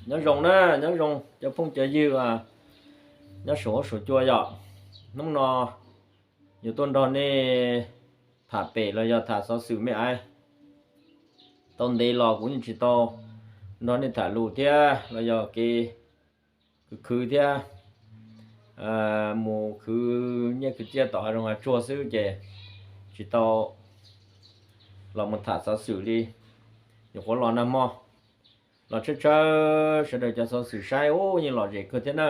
Nyob zoo na, nyob zoo cov phooj cov ywg nyob saum huab saum cua yom. Hnub no yuav tuaj nrog nej tham pem los yog tham xov xwm me ais. Tau ntev los kuv yeej tsis tau nrog nej tham lus thiab los yog kev khwv khwv thiab mus khwv nyiaj khwv txiaj tom hav zoov hav tsuag xwb ces tsis tau los mus tham xov xwm li. Nyuam qhuav los nag hmo los tshawb tshawb sawv daws cov xov xwm saib ub yeej lom zem kawg thiab na.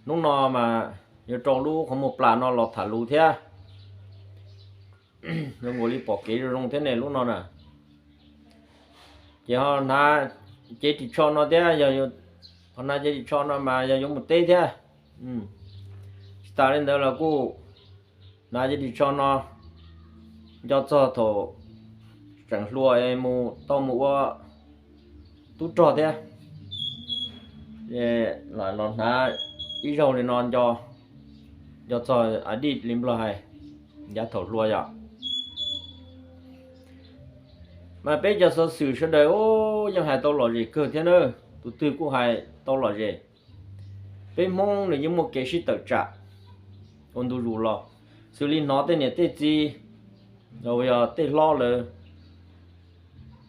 Hnub no mas yuav rau lub qhov muag plas no los tham lus thiab. Zoo nkaus li pom kev zoo zoo thiab ne lub no na. Ces ho hnav cev ris tsho no thiab, yog ho hnav cev ris tsho no mas yog yuav mus teb thiab. Tsis tas li ntawd los kuj hnav cev ris tsho no nco txog thaum tseem hluas es mus tau mus ua tub rog thiab. Los hnav ib zaug li no nco, nco txog a dij li nplog hais, yav thaum hluas yom. Mas peb cov xov xwm sawv daws yeej hais tau lom zem kawg thiab na, tus twg kuj hais tau lom zem. Peb Hmoob nws yeej muaj kev sib tawm tsam ua ntu zus los, xws li hnov tej niam tej txiv los yog tej hlob lawm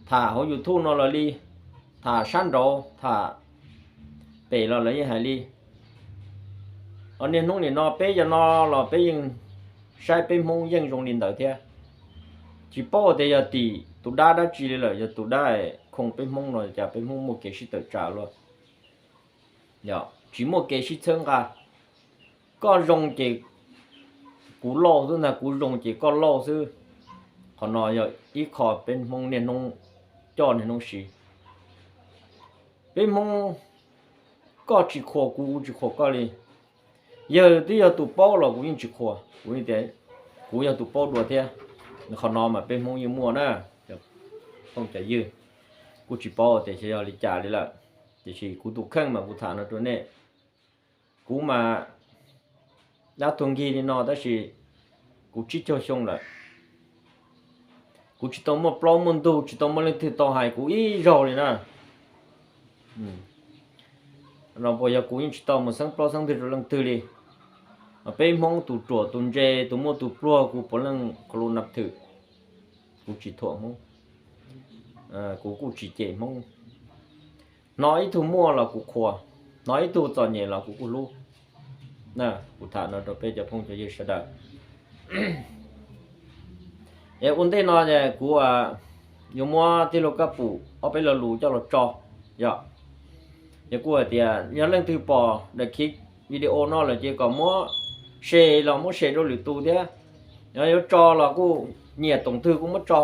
tham hauv YouTube no los li, tham sab nraud tham pem los lawv yeej hais li. Ho niaj hnub nim no peb cov no los peb yeej saib peb Hmoob yeej zoo li ntawd thiab. Tsis paub tias yog tim tus dab dab tsi li lawm, yog tus dab khoo peb Hmoob no cas peb Hmoob muaj kev sib tawm tsam luaj. Tsis muaj kev sib txhawb nqa, koj zoo ces kuv lauj xwb ntag, kuv zoo ces koj lauj xwb. Qhov no yog ib qho peb Hmoob niaj hnub coj niaj hnub siv. Peb Hmoob koj tsis qhuas kuv, kuv tsis qhuas koj li. Yawg twb yog tus paub los kuv yeej tsis qhuas, kuv tias kuv yog tus paub dua thiab. Qhov no mas peb Hmoob yeej muaj na, phooj cov ywg, kuj tsis paub tias xyov yog li cas li lawm, tiam sis kuv tus kheej mas kuv tham no rau nej. Kuv mas dab tuag nkig li no tab sis kuv tsib caug xyoo lawm, kuv tsis tau muaj plaub muaj ntug, tsis tau muaj leej twg tau hais kuv ib zaug li na. Los puas yog kuv yeej tsis tau mus xeeb plaub xeeb ntug rau leej twg li. Peb Hmoob tus ruam tus ntse tus muaj tus pluag kuv puav leej kha lus nab thwm. Kuv tsis thuam Hmoob, kuv kuj tsis cem Hmoob. Hnov ib tug muaj los kuv qhuas, hnov ib tug txom nyem los kuv kuj hlub. Kuv tham no rau peb cov phooj cov ywg sawv daws. Es ua ntej no kuv yuav muab tij laug Kab Pum ob peb lo lus coj los tso. Yog, yog kuj hais tias yog leej twg pom daim khiv video no lawm ces kom muab share los muab share rau lwm tus thiab. Yog yuav tso los kuj nyiam toom twg kuj muab tso.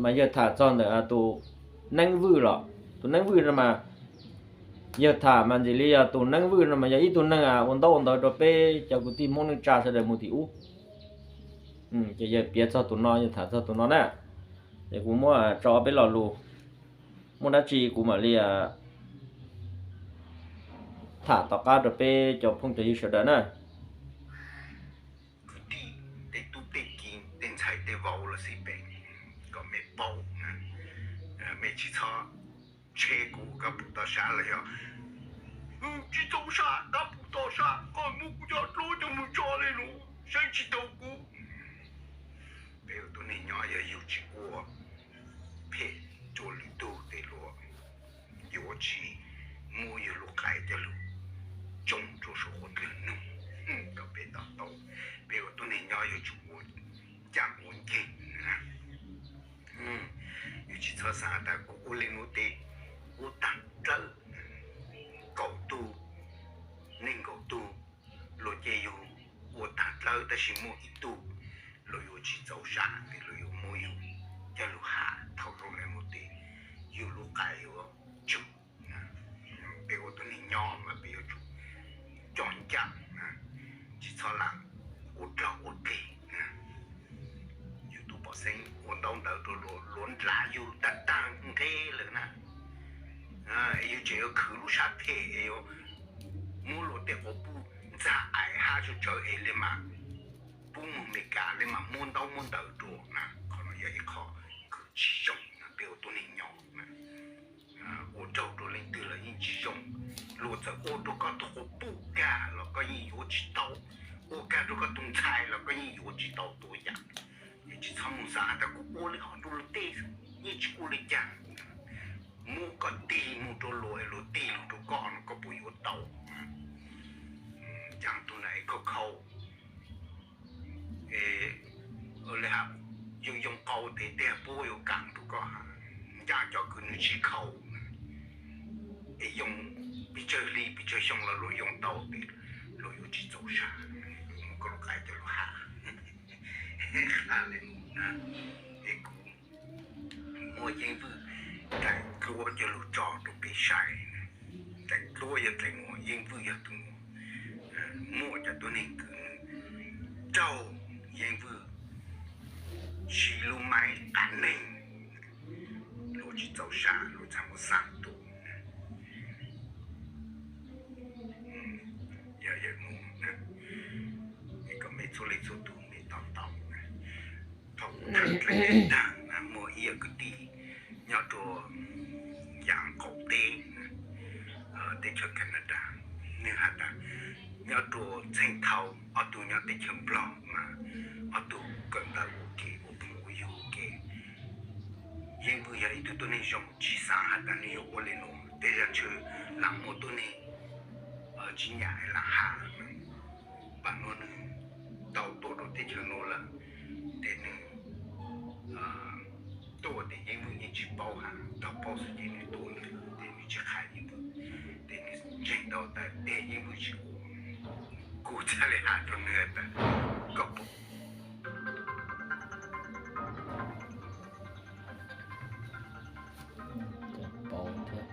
Mas yawg tham txog ntawm tus neeb vwj los, tus neeb vwj no mas yawg tham mas ntxim li yog tus neeb vwj no mas yog ib tug neeg ua ntaub ua ntawv rau peb cov kwv tij Hmoob neej tsa sawv daws mus tim ub. Ces yawg piav txog tus no, yawg tham txog tus no na. Ces kuv muab tso peb lo lus, muaj dab tsi kuv mam li tham tom qab rau peb cov phooj cov ywg sawv daws na. Kwv tij, tej tub tej kiv, tej ntxhais tej vauv los xij peem, kom mej paub, mej tsis txhob tsheb kuv Kab Pum Toj Sab los yog tsis txaus sab, Kab Pum Toj Sab koj muab kuv cov dluab coj mus tso li lus saib tsis taus kuv. Peb ua tus neeg nyob yog yus tsis ua phem rua lwm tug tej luag, yuav tsis muab yus lub qais coj lug tsoo rua saum huab dlawg nug kom peb to taub. Peb ua tus neeg nyob yuav tsum ua ncaj ua nceeg. Yus tsis txhob xav tas kuv ua li nuav tes ua taag dlawb, kaum tug, neeg nkaum tug, luag ces yus ua taag dlawb tab sis muaj ib tug luag yuav tsis txaus sab es luag yuav muab yus coj lug ham thaum zoo le nuav tes yus lub qais yuav tsum. Peb ua tus neeg nyob mas peb yuav tsum coj ncaj, tsis txhob lam ua dlog ua dlig. Yus tus poj xeeb ua ntaub ntawv rua luag, luag nrhav yug taag taag nqe lawm na, yug tseem yuav khwv lub sab them es yuav muab luag tej quas puj ntxag ais hab tsawv tsawv es le maam pub moog Amelikas le maam muab ntaub muab ntawv rua na, qhov no yog ib qho kws tsis zoo na. xav tas kuv ua li hom rau luag tej, yeej tsis ua li cas. Muab koj tig mus rau luag, luag tig los rau koj no koj puas yuav tau? Ncaj tus na es khaus khaus, li ha, yoo yoo qau tes tej puab yuav kam rau koj ha. Ncaj cov kws nws tsis khaus es yoo pes tsawg hli pes tsawg xyoo los luag yoo tau tes luag yuav tsis txaus sab. Muab koj lub qaib coj lug ha, ha li mus na. Es kuv muab Yeej Vwj daim duab coj lug tso rau peb saib. Daim duab yog daim uas Yeej Vwj yog tus muaj cov tuab neeg kws raug Yeej Vwj siv lub maib qas neeg, luag tsis txaus sab luag txhaj muaj xab tus. Yog yawg mus, es kom mej txhua leej txhua tus mej to taub. Thaum kuv tham dlej tag mas muaj ib yawg kwv tij nyob rua yav qaum teb, teb chaws Canada, nwg has tas nyob rua txheej thaus ob tug nyob teb chaws Nplog mas ob tug kawm ntawv ua ke ua phooj ua ywg ua ke. Yeej Vwj yog ib tug tuab neeg zoo, tsis xav has tas nwg yuav ua le nuav, tej zag ntshe lam muaj tuab neeg tsis nyam lam has. Pam nuav nwg tau tuaj rau teb chaws nuav lawm, tes nwg tuaj tes Yeej Vwj yeej tsis paub has, tau paub xwb ces nwg tuaj nwg lwm tes nwg tsis qha Yeej Vwj, tes nwg ntseeg tau tas tes Yeej Vwj tsis ua. Kuv txhaj le has rau nwg tas koj paub thiab.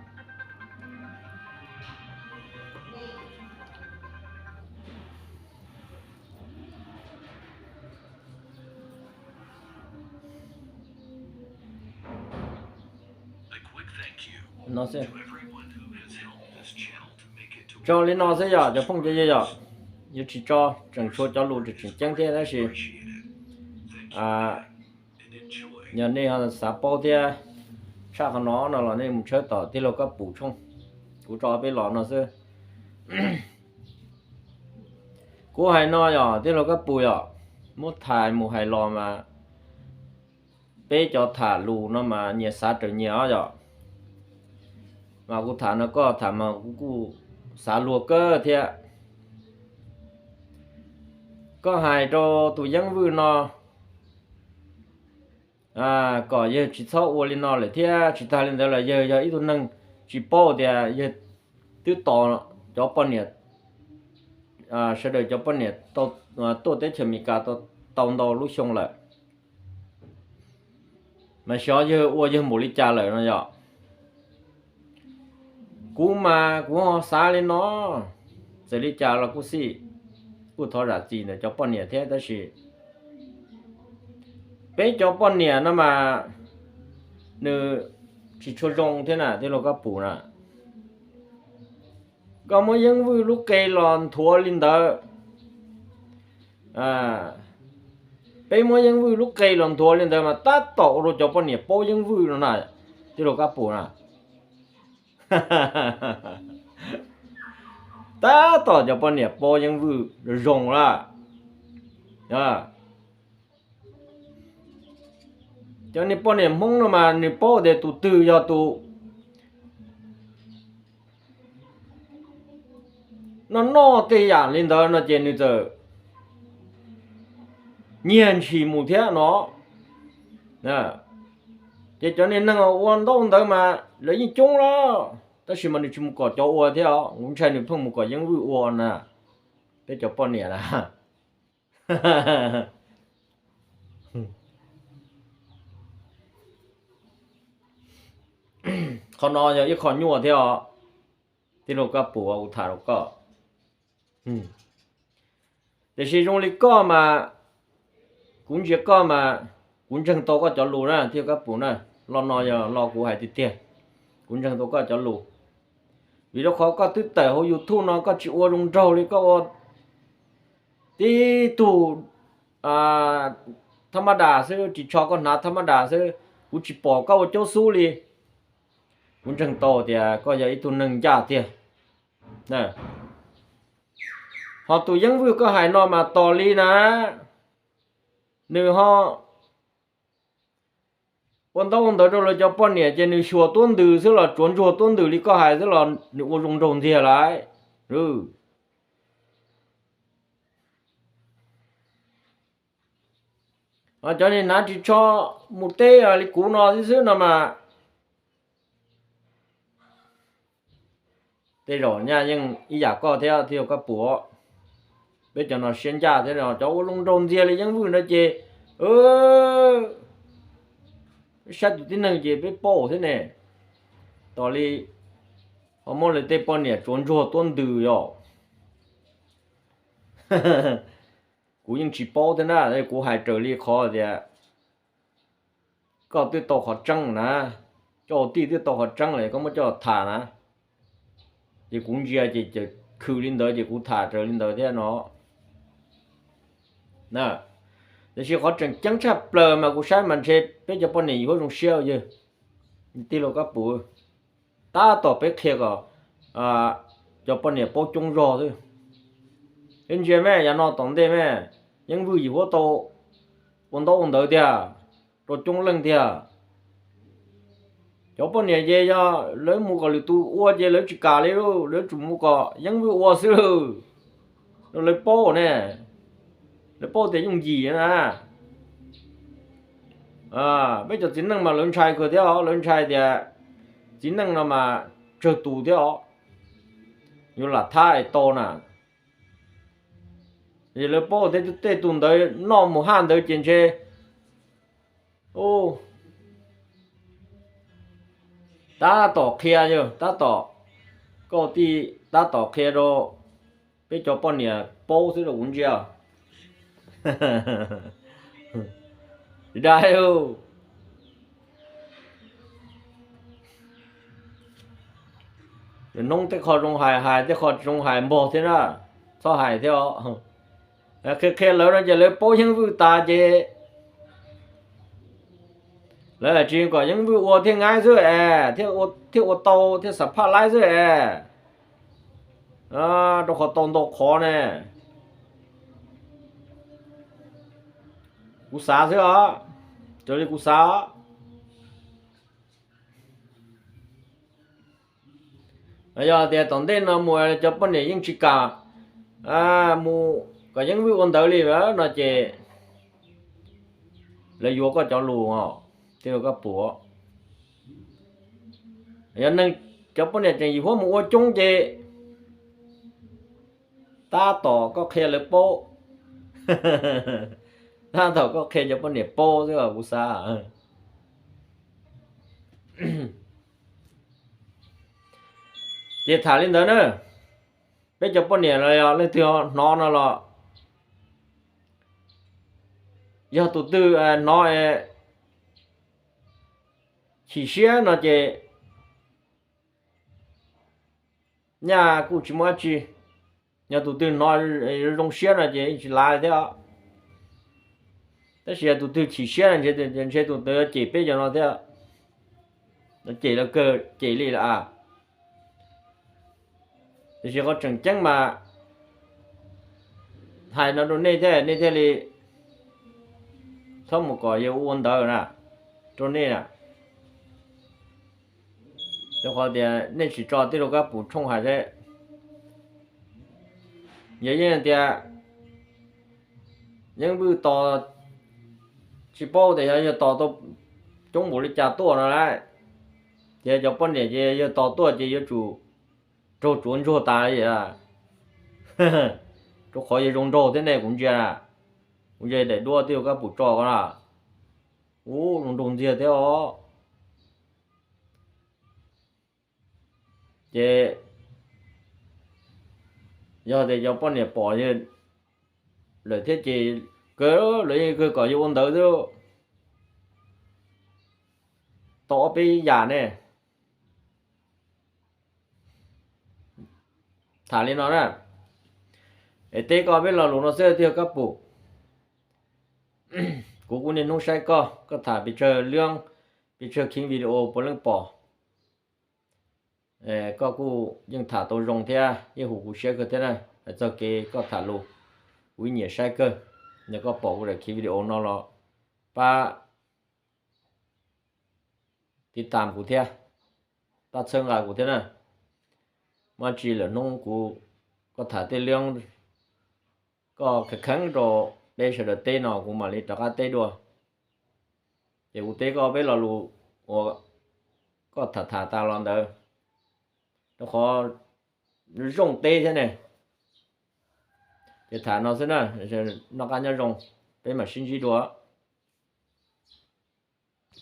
No xwb. Tso li no xwb yom cov phooj cov ywg yom. Yuav tsis tso, tseem tshuav cov lus tseem tseem ceeb thiab tab sis yog nej ho xav paub thiab tshaj qhov no no los nej mus tshawb tom tij laug Kab Pum tshooj. Kuv tso peb los no xwb. Kuv hais no yog tij laug Kab Pum yom, muab tham mus hais los mas peb cov tham lus no mas nyias xav raws nyias os yom. Mas kuv tham no koj tham mas kuv kuj xav luag kawg thiab. Koj hais rau tus Yeej Vwj no kom yawg tsis txhob ua li no lawm thiab tsis tag li ntawd los yawg yog ib tug neeg tsis paub tias yawg twb tos cov poj niam, sawv daws cov poj niam tuaj teb chaws Amelikas tau ntau lub xyoo lawm, mas xyov yawg ua yawg npaum li cas lawm no yom. Kuv mas kuv ho xav li no, txawm li cas los kuj xij, kuj thov zam txim ntawm cov poj niam thiab tab sis peb cov poj niam no mas nws tsis tshua zoo thiab na tij laug Kab Pum na. Koj muab Yeej Vwj lub qe los nthuav li ntawd, peb muab Yeej Vwj lub qe los nthuav li ntawd mas tab tom ua rau cov poj niam paub Yeej Vwj no na, tij laug Kab Pum na. Tab tom cov poj niam paub Yeej Vwj zoo lawm. Cov niag poj niam Hmoob no mas nws paub tias tus twg yog tus noj noj tej yam li ntawd no ces nws txawm nyiag ntshis mus thiab no. Ces cov niag neeg ua ntau ntawd mas lawv yeej coob lawm, tab sis mas nws tsis mus kom cov ua thiab os, kuv ntshai nws pheej mus kom Yeej Vwj ua na, peb cov poj niam na. Qhov no yog ib qho nyuaj thiab os, tij laug Kab Pum, kuv tham rau koj. Tiam sis zoo li koj mas, kuv ntsia koj mas, kuv ntseeg tau koj cov lus na tij laug Kab Pum na, lo no yog lo kuv hais tiag tiag, kuv ntseeg tau koj cov lus. Vim rau qhov koj twb tawm hauv YouTube no koj tsis ua zoo nraug li, koj ua tib tug thab mab das xwb, ris tsho koj hnav thab mab das xwb, kuv tsis pom koj ua caub xub li. Kuv ntseeg tau tias koj yog ib tug neeg ncaj tiag. Ho tus Yeej Vwj koj hais no mas tos li na, nws ho ua ntaub ua ntawv rau lawv cov poj niam ces nws xyuas tuab ntws xwb los tsuav ntsuag tuab ntws li koj hais xwb los nws ua zoo nraug ntxiag lawm. Cov niag hnav ris tsho mus teb li kuv no xwb xwb no mas tej zaum nyaj yeej ib yam koj thiab thiaj koj pum. Peb cov no siab ncaj thiab, cov ua zoo nraug ntxiag li Yeeb Vwj no ces peb saib tus tib neeg ces peb paub thiab ne. Tos li ho muab lawv tej poj niam tsuav ntsuag tuab ntws yom. Kuv yeej tsis paub thiab na, kuv hais raws li qhov tias koj twb tau qhov tseeb na, coj tij twb tau qhov tseeb lawm koj muab coj tham na. Ces kuv ntsia ces khwm li ntawd ces kuv tham raws li ntawd thiab no. Tiam sis qhov tseem ceeb tshaj plaws mas kuv saib mas ntshe peb cov poj niam yim huab zoo siab yawg, tij laug Kab Pum. Tab tom peb qhia kom cov poj niam paub coob zog xwb. Peb ntsia me yav no tom ntej me, Yeeb Vwj yim huab tau ua ntaub ua ntawv tiag, rau coob leej tiag. Cov poj niam ces yog lawv mus kom lwm tus ua ces lawv tsis kam li lauj, lawv tsuas mus kom Yeeb Vwj ua xwb lauj. Lawv paub ne, lawv paub tias yooj yim na. Peb cov txiv neej mas lawv ntshai kawg thiab os, lawv ntshai tias txiv neej no mas tsawg tus thiab os, yuav lam thab es tau na. Es lawv paub thiab, tej tus ntawd noj mus haj ntawd ces ntshe tab tom qhia, tab tom, koj tij tab tom qhia rau peb cov poj niam paub xwb rau kuv ntsia. Dai, hnub tej qho zoo hais hais, tej qho tsis zoo hais npog thiab na, txhob hais thiab os. Qhia qhia lawv no ces lawv paub Yeeb Vwj tas ces lawv tsis kom Yeeb Vwj ua thiaj ngaib xwb es, thiaj ua tau thiaj xam phaj laib xwb es. Rau qhov tau ntau qhov ne. Kuv xav xwb os, raws li kuv xav os. Yog tias tom ntej no mus cov poj niam yeej tsis kam mus kom Yeeb Vwj ua ntawv li no ces lawv yuav koj cov lus os, tej lus koj pum. Yog neeg cov poj niam tseem yim huab mus ua coob ces tab tom koj qhia lawv paub, tab tom koj qhia cov poj niam paub xwb os kuv xav. Ces tham li ntawd na, peb cov poj niam los yog leej twg hnov no los, yog tus twg hnov chim siab no ces nyaj kuj tsis muaj dab tsi. Yog tus twg hnov zoo siab no ces tsis lav li thiab. Tab sis yog tus twg chim siab no ntshe tus ntawd yuav cem peb cov no thiab. Cem los kawg cem li lawm. Tiam sis qhov tseem ceeb mas hais no rau nej thiab, nej thiaj li txhob mus kom yawg ua ntawv na, rau nej na. Rau qhov tias nej tsis tso tij laug Kab Pum tshooj hais seb, yog yeej tias Yeeb Vwj tos, tsis paub tias yog yawg tos tau coob npaum li cas tuaj no lauj, ces cov poj niam ces yawg tos tuaj ces yuav tsum raug tsuav ntsuag tas li. Rau qhov yawg zoo nraug thiab ne, kuv ntsia, kuv ntsia daim duab tij laug Kab Pum tso ko na, ub, zoo nraug ntxiag thiab os. Ces yog tias cov poj niam pom lawm thiab ces kawg, lawv yeej kawg kom yawg ua ntawv xwb. Tau ob peb yam ne. Tham li no na, es teb koj peb lo lus no xwb tij laug Kab Pum. Kuv kuj niaj hnub saib koj, koj tham pes tsawg lub, pes tsawg khij video puav leej pom. Koj kuj yeej tham tau zoo thiab yeej huv kuv siab kawg thiab na. Hais txog kev koj tham lus, kuv ib nyiam saib kawg. Yog koj pom kuv daim khij video no los pab tiv tam kuv thiab, pab txhawb nqa kuv thiab na. Muaj tsi lwm hnub kuv, koj tham tej liab koj kheev kheev rau peb sawv daws teb no kuv mam li rov qab teb dua. Ces kuv teb koj peb lo lus uas koj tham tham tas los ntawd, rau qhov zoo teb thiab ne. Ces tham no xwb na, noj qab nyob zoo, peb mam sib ntsib dua.